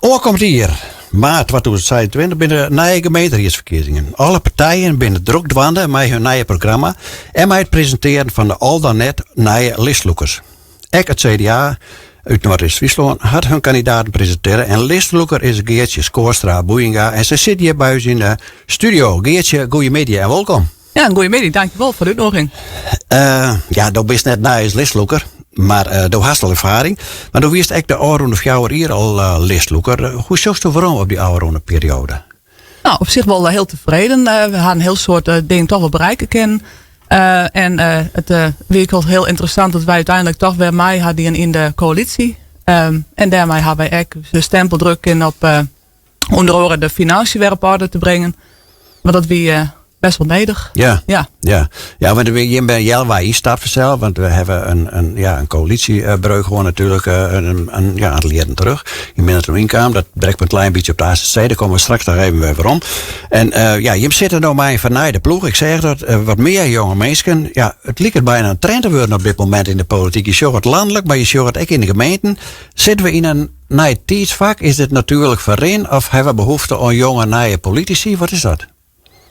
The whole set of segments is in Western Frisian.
Oankommend jier, maart 2026, binne de nije gemeenteriedsferkiezingen. Alle partijen binne drok dwaande mei hun nije programma en mei it presintearjen fan de al dan net nije listlûkers. Ek it CDA út Noardeast-Fryslân hat hun kandidaten presintearre en listlûker is Geartsje Schoorstra-Boeijenga en sy sit hjir by ús yn de studio. Geartsje, goeiemiddei en wolkom. Ja, goeiemiddei. Dankjewol foar de útnûging. Uh, ja, do bist net nij as listlûker, mar uh, do hast al erfaring. Mar do wiest ek de ôfrûne 4 jier al uh, listlûker. Hoe sjochst do werom op dy ôfrûne perioade? Nou, op sich wol hiel tefreden. We ha in hiel soad dingen toch wol berikke kinnen. En it wie ek wol hiel ynteressant dat wy úteinlik toch wer mei ha dien yn de koälysje. Um, en dêrmei ha wy ek de stempel drukke kinnen op ûnder oare de finânsje wer op oarder te bringen. Want dat wie best wol nedich. Ja. Ja. Ja, ja want jim binne healwei ynstapt fansels, want we hawwe in, ja, in koälysjebreuk hân natuerlik in, ja, oantal jierren terug. Jim binne der toen ynkaam, dat brekt in klein bytsje op de AZC, dêr komme we straks noch even wer werom. En ja, jim sitte no mei in fernijde ploech. Ik seach dat wat mear jonge minsken. Ja, it liket byna in trend te wurden op dit momint yn de polityk. Je sjogge it lanlik, mar je sjogge it ek yn de gemeenten. Sitte we yn in nij tiidsfak? Is dit natuerlik ferrin of hawwe we behoefte oan jonge nije politisy? Wat is dat?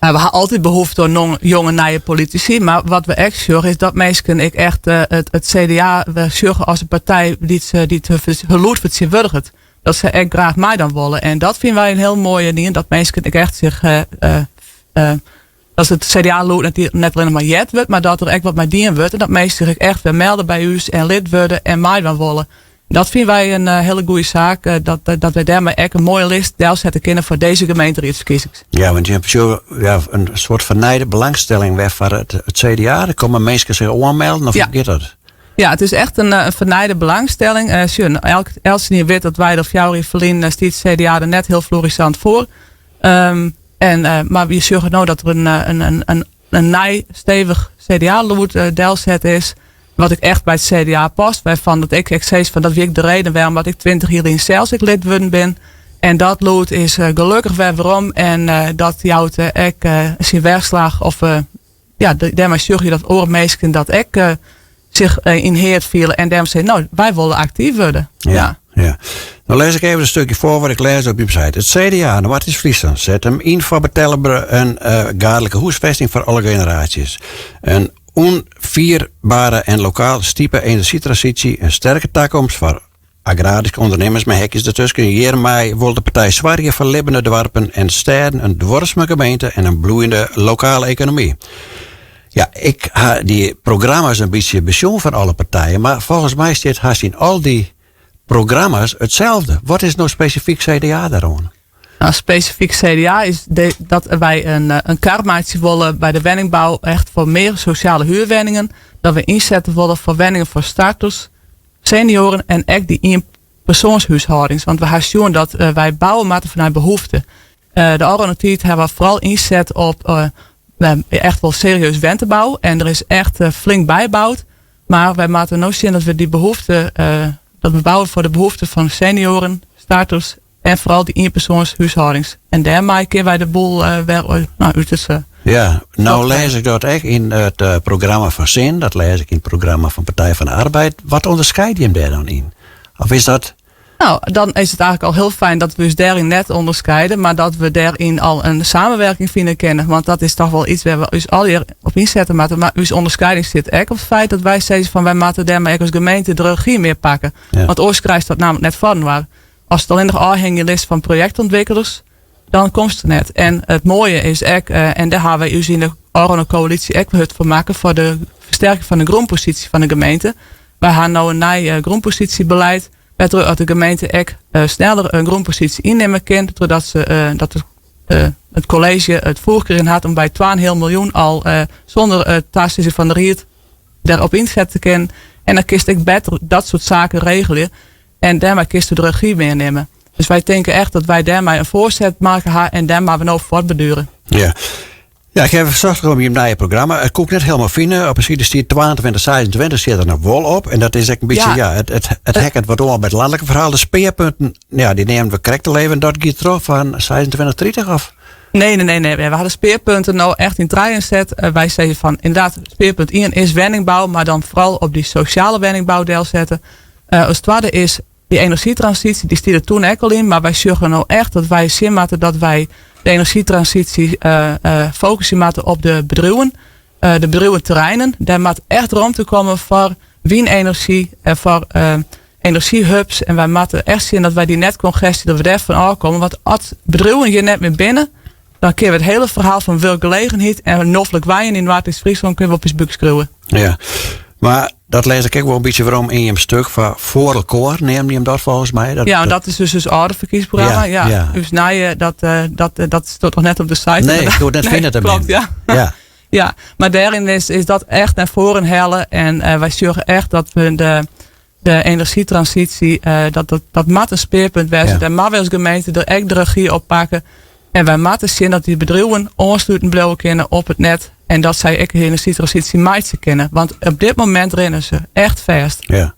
Nou, we ha altyd behoefte oan jonge nije politisy. Mar wat we ek sjogge is dat minsken ek echt it CDA wer sjogge as in partij dy't hun lûd fertsjintwurdiget. Dat se ek graach meidwaan wolle. En dat fine wy in hiel moaie ding. Dat minsken ek echt sich dat it CDA-lûd net allinnich mar heard wurdt, mar dat der ek wat mei dien wurdt. En dat minsken sich ek echt wer melde by ús en lid wurde en meidwaan wolle. Dat fine wy in hiele goede saak. Dat wy dêrmei ek in moaie list delsette kinne foar dizze gemeenteriedsferkiezings. Ja, want je hawwe ja, in soart fernijde belangstelling wer foar it CDA. Der komme minsken sich oanmelden of hoe giet dat? Ja, it is echt in fernijde belangstelling. Sjoch, eltsenien wit dat wy der 4 jier ferlyn stie it CDA der net hiel florissant foar. En, mar wy sjogge no dat der in nij stevich CDA-lûd delset is. Wat ek echt by it CDA past. Wêrfan dat ik ek sis fan dat wie ek de reden wêrom dat ik 20 jier lyn sels ek lid wurden bin. En dat lûd is gelokkich wer werom. En dat jout ek syn werslach. Of ja, dêrmei sjogge je dat oare minsken dat ek sich yn heard fiele. En dêrom sizze, no, wy wolle aktyf wurde. Ja. Ja. No lês ik even in stikje foar wat ik lês op je site. It CDA Noardeast-Fryslân set him yn foar betelbere en gaadlike húsfesting foar alle generaasjes. In ûnfierbere en lokaal stipe enerzjytransysje, in sterke takomst foar agraryske ûndernimmers mei hekjes dertusken. Hjirmei wol de partij soargje foar libbene doarpen en stêden, in duorsume gemeente en in bloeiende lokale ekonomy. Ja, ik ha dy programma's in bytsje besjoen fan alle partijen, mar folgens my stiet hast yn al dy programma's itselde. Wat is no spesifyk CDA dêroan? Nou, spesifyk CDA is dat wy in kar meitsje wolle by de wenningbou echt foar mear sosjale huurwenningen. Dat we ynsette wolle foar wenningen foar starters, senioaren en ek dy ienpersoanshúshâldings. Want we ha sjoen dat wy bouwe moatte fanút behoefte. De ôfrûne tiid ha we foaral ynset op echt wol serieus wentebou. En der is echt flink byboud. Mar wy moatte no sjen dat we dy behoefte, dat we bouwe foar de behoefte fan senioaren, starters en foaral dy ienpersoanshúshâldings. En dêrmei kinne wy de boel wer út it. Ja, no lês ik dat ek yn it programma fan SIN, dat lês ik yn it programma fan Partij van de Arbeid. Wat ûnderskeidt jim dêr dan yn? Of is dat. Nou, dan is it eigentlik al hiel fijn dat we ús dêryn net ûnderskeide, mar dat we dêryn al in samenwerking fine kinne. Want dat is toch wol iets wêr't we ús allegear op ynsette moatte. Mar ús ûnderskieding sit ek op it feit dat wy sizze fan wy moatte dêrmei ek as gemeente de regy mear pakke. Want oars krijst dat nammentlik net foarinoar. Ast it allinnich ôfhingje litst fan projektûntwikkelders, dan komst der net. En it moaie is ek, en dêr ha wy ús yn de ôfrûne koälysje ek hurd foar makke, foar de fersterking fan de grûnposysje fan de gemeente. Wy ha no in nij grûnposysjebeleid, wêrtroch de gemeente ek sneller in grûnposysje ynnimme kin, trochdat se, dat it kolleezje it foech krigen hat om by 2,5 miljoen al sûnder tasizzing fan de ried dêrop ynsette te kinnen. En dan kinst ek better dat soart saken regelje. En dêrmei kinst de regy mear nimme. Dus wy tinke echt dat wy dêrmei in foarset makke ha en dêr moatte we no fuortbeduere. Ja. Ja, ik ha besocht om jim nije programma. It koe ik net hielendal fine. Op de side stiet 22, 26 stiet der noch wol op. En dat is ek in bytsje, ja, it heakket wat oan by it lanlike ferhaal. De spearpunten, ja, dy neame we krekt al even. Dat giet troch fan 26, 30 of? Nee, nee, nee, nee. We ha de spearpunten no echt yn trijen set. Wy sizze fan ynderdaad, spearpunt ien is wenningbou, mar dan foaral op dy sosjale wenningbou delsette. As twadde is Dy enerzjytransysje dy stie der toen ek al yn, mar wy sjogge no echt dat wy sjen moatte dat wy de enerzjytransysje fokusje moatte op de bedriuwen, de bedriuweterreinen. Dêr moat echt romte komme foar wynenerzjy en foar enerzjyhubs. En wy moatte echt sjen dat wy dy netkongestje, dat we dêrfan ôfkomme. Want as bedriuwen hjir net mear binne, dan kinne we it hiele ferhaal fan wurkgelegenheid en noflik wenjen yn Noardeast-Fryslân kinne we op ús búk skriuwe. Ja, mar dat lês ik ek wol in bytsje werom yn jim stik foar Foar Elkoar, neame jim dat folgens my. Dat, ja, dat is dus ús âlde ferkiesprogramma. Ja, ja. Ús nije, dat, eh, dat, eh, dat stiet noch net op de site. Nee, ik koe it net fine. Klopt, ja. Ja. Ja, mar dêryn is, is dat echt nei foaren helle. En uh, wy sjogge echt dat we de, de enerzjytransysje, uh, dat, dat, dat moat in spearpunt wêze. Ja. Dêr moatte wy as gemeente der ek de regy op pakke. En wy moatte sjen dat dy bedriuwen oansluten bliuwe kinne op it net. En dat sy ek de enerzjytransysje meitsje kinne. Want op dit momint rinne se echt fêst. Ja.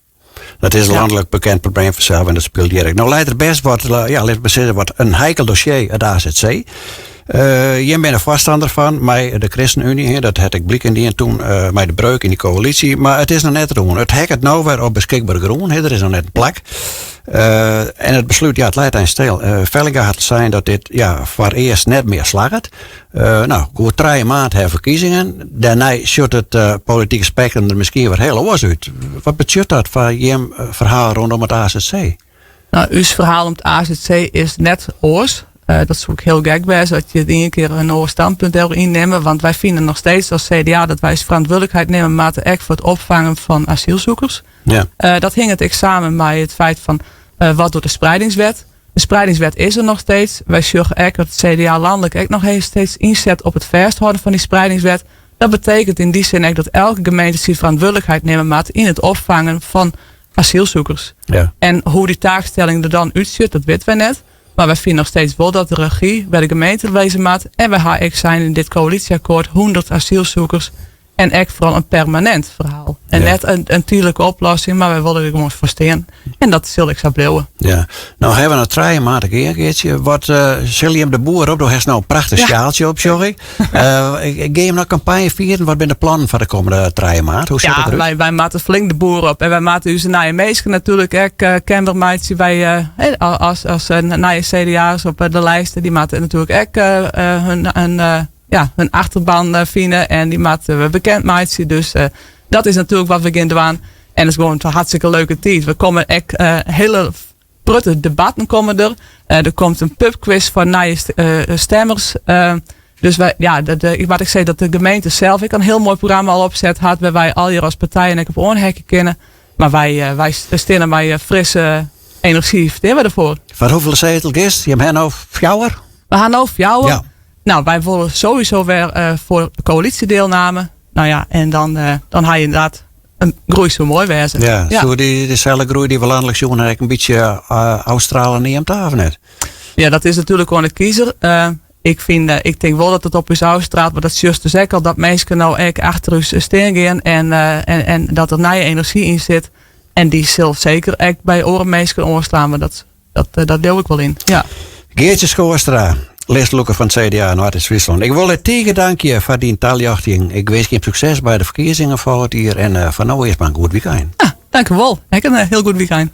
Dat is in lanlik bekend probleem fansels en dat spilet hjir ek. No leit der bêst wat, ja, lit my sizze, wat in heikel dossier, it AZC. Uh, jim binne foarstanner fan mei de ChristenUnie, dat hat ek bliken dien toen uh, mei de breuk yn de koälysje, mar it is noch net rûn. It heakket no wer op beskikbere grûn, der is noch net in plak. Uh, en it beslút, ja, it leit eins stil. Uh, Vellinga hat sein dat dit ja, foarearst net mear slagget. Uh, no, goed trije maand ha ferkiezingen. Dêrnei sjocht it uh, politike spektrum der miskien wer hiel oars út. Wat betsjut dat foar jim ferhaal rûnom it AZC? No, ús ferhaal om it AZC is net oars. Uh, dat soe ek hiel gek wêze as je yn ien kear in oar standpunt dêroer ynnimme. Want wy fine noch steeds as CDA dat wy ferantwurdlikheid nimme moatte ek foar it opfangen fan asylzoekers. Ja. Uh, dat hinget ek samen mei it feit fan uh, wat docht de spreidingswet. De spreidingswet is der noch steeds. Wy sjogge ek dat it CDA lanlik ek noch steeds ynset op it fêsthâlden fan dy spreidingswet. Dat betekent yn dy sin ek dat elke gemeente syn ferantwurdlikheid nimme moat yn it opfangen fan asylzoekers. Ja. En hoe dy taakstelling der dan útsjocht, dat witte wy net. Mar wy fine noch steeds wol dat de regy by de gemeente wêze moat. En wy ha ek sein yn dit koälysjeakkoart 100 asylzoekers En ek foaral in permanint ferhaal. En Ja. net in tydlike oplossing, mar wy wolle der gewoan foar stean. En dat sil ek sa bliuwe. Ja. No ha we noch trije maand te gean, Geartsje. Wat uh, sil jim de boer op? Do hast no in prachtich Ja. sjaaltsje op, sjoch ik. Uh, gean jim noch kampanje fieren? Wat binne de plannen foar de kommende trije maand? Hoe sjocht Ja, it derút? wy moatte flink de boer op. En wy moatte ús nije minsken natuerlik ek uh, kenber meitsje. Wy, uh, as, as nije CDA's op de lijsten, dy moatte natuerlik ek uh, hun, hun, uh, ja, hun achterban eh, fine en dy moatte we bekend meitsje. Dus eh, dat is natuerlik wat we gean dwaan. En it is gewoan in hartstikke leuke tiid. We komme ek eh, hiele protte debatten komme der. Der komt in pubquiz foar nije stemmers. Dus wy, ja, de, wat ik sei, dat de gemeente sels ek in hiel moai programma al opset hat, wêr't wy allegear as partijen ek op oanheakje kinne. Mar wy, wy steane mei frisse enerzjy stean we derfoar. Foar hoefolle setel giest? Jim ha no fjouwer? We ha no fjouwer. Ja. No, wy wolle sowieso wer uh, foar koälysjedeelname. No ja, en dan, uh, dan ha je ynderdaad in groei soe moai wêze. Ja, ja. Soe dy deselde groei dy't we lanlik sjoen ha ek in bytsje uh, ôfstriele neamd of net? Ja, dat is natuerlik oan de kiezer. Uh, ik, fyn, uh, ik tink wol dat it op ús ôfstrielt, mar dat sjochst dus ek al dat minsken no ek achter ús stean gean en, uh, en, en dat der nije enerzjy yn sit. En dy sil seker ek by oare minsken oanslaan, mar dat, dat, eh, dat leau ik wol yn. Ja. Geartsje Schoorstra, listlûker fan it CDA Noardeast-Fryslân. Ik wol dy tige tankje foar dyn taljochting. Ik winskje jim sukses by de ferkiezingen folgjend jier en uh, foar no earst mar in goed wykein. Ja, dankjewol. Ek in eh, hiel goed wykein.